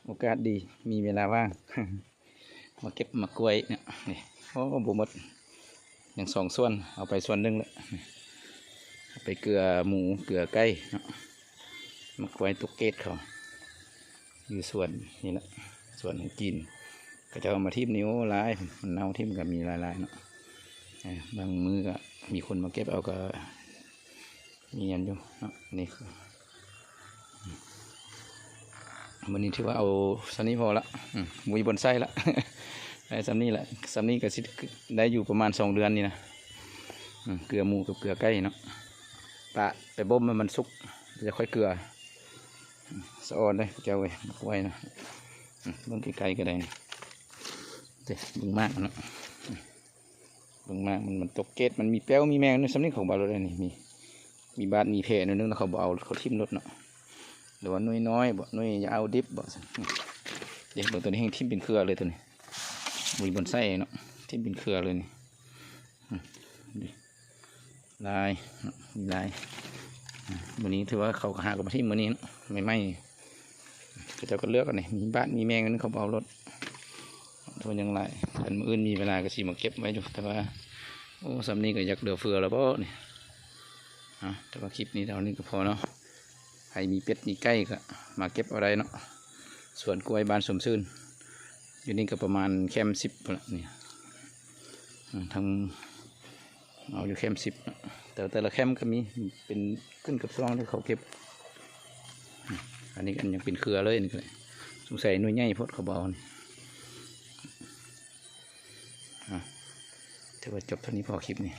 ໂອກາດດີ ມີເວລາວ່າງ ມາເກັບໝາກກ້ວຍເນາະ ນີ້ ໂອ້ ບໍ່ໝົດ ຍັງສອງສ່ວນ ເອົາໄປສ່ວນໜຶ່ງແລ້ວ ເອົາໄປເກືອໝູ ເກືອໄກ່ເນາະ ໝາກກ້ວຍຕົກເກດເຂົາ ຢູ່ສວນນີ້ແຫຼະ ສວນຂອງຈີນ ເຂົາເຈົ້າເອົາມາຖິ້ມນີ້ ໂອ້ ຫຼາຍ ມັນເນົ່າຖິ້ມກໍມີຫຼາຍໆເນາະ ເອີ ບາງມື້ກໍມີຄົນມາເກັບເອົາກໍ ມີອັນຢູ່ເນາະ ນີ້ຄື ມື້ນີ້ຖືວ່າເອົາສ່ຳນີ້ພໍລະ ອືມ ບໍ່ມີບ່ອນໃສ່ລະ ໄດ້ສ່ຳນີ້ລະ ສ່ຳນີ້ກໍຊິໄດ້ຢູ່ປະມານສອງເດືອນນີ້ນະ ອືມ ເກືອໝູກັບເກືອໄກ່ເນາະ ປະໄປບົ່ມໃຫ້ມັນສຸກ ແລ້ວຄ່ອຍເກືອ ສະອອນເດ້ເຈົ້າເອີຍ ໝາກກ້ວຍນະ ອືມ ເບິ່ງໃກ້ໆກໍໄດ້ນີ້ ເດ້ ເບິ່ງໝາກເນາະ ເບິ່ງມາ ມັນ ມັນຕົກເກດ ມັນມີແປ້ວມີແມງ ສ່ຳນີ້ເຂົາບໍ່ເອົາໂລດ ອັນນີ້ມີ ມີບາດມີແຜໜ້ອຍໜຶ່ງ ແລ້ວເຂົາບໍ່ເອົາ ເຂົາຖິ້ມໂລດເນາະ ຫຼືວ່າໜ່ວຍນ້ອຍບໍ ໜ່ວຍຢ່າເອົາດິບບໍ ເດ້ ເບິ່ງໂຕນີ້ແຮ່ງຖິ້ມເປັນເຄືອເລີຍ ໂຕນີ້ບໍ່ມີບ່ອນໃສ່ເນາະ ຖິ້ມເປັນເຄືອເລີຍນີ້ ອືມ ນີ້ ຫຼາຍເນາະ ຫຼາຍ ອືມ ມື້ນີ້ຖືວ່າເຂົາກໍຫາກໍມາຖິ້ມມື້ນີ້ເນາະ ໃໝ່ໆ ເຂົາເຈົ້າກໍເລືອກອັນນີ້ ມີບາດມີແມງ ອັນນີ້ເຂົາບໍ່ເອົາໂລດ ໂທດຫຍັງຫຼາຍ ຄັນມື້ອື່ນມີເວລາກໍຊິມາເກັບໄວ້ຢູ່ ແຕ່ວ່າ ໂອ້ ສ່ຳນີ້ກໍຢາກເຫຼືອເຟືອແລ້ວບໍນີ້ ອາ ແຕ່ວ່າຄລິບນີ້ເທົ່ານີ້ກໍພໍເນາະ ໃຜມີເປັດມີໄກ່ກໍມາເກັບເອົາໄດ້ເນາະ ສວນກ້ວຍບ້ານສົມຊື່ນ ຢູ່ນີ້ກໍປະມານແຄມສິບພຸ້ນລະນີ້ ອາ ທັງ ເອົາຢູ່ແຄມສິບເນາະ ແຕ່ ແຕ່ລະແຄມກໍມີ ເປັນຂຶ້ນກັບຊ່ວງທີ່ເຂົາເກັບ ອັນນີ້ອັນຍັງເປັນເຄືອເລີຍ ນີ້ກໍໄດ້ ສົງໄສໜ່ວຍໃຫຍ່ໂພດເຂົາບໍ່ເອົານີ້ ອາ ຖືວ່າຈົບເທົ່ານີ້ພໍຄລິບນີ້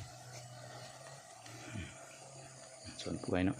ສວນກ້ວຍເນາະ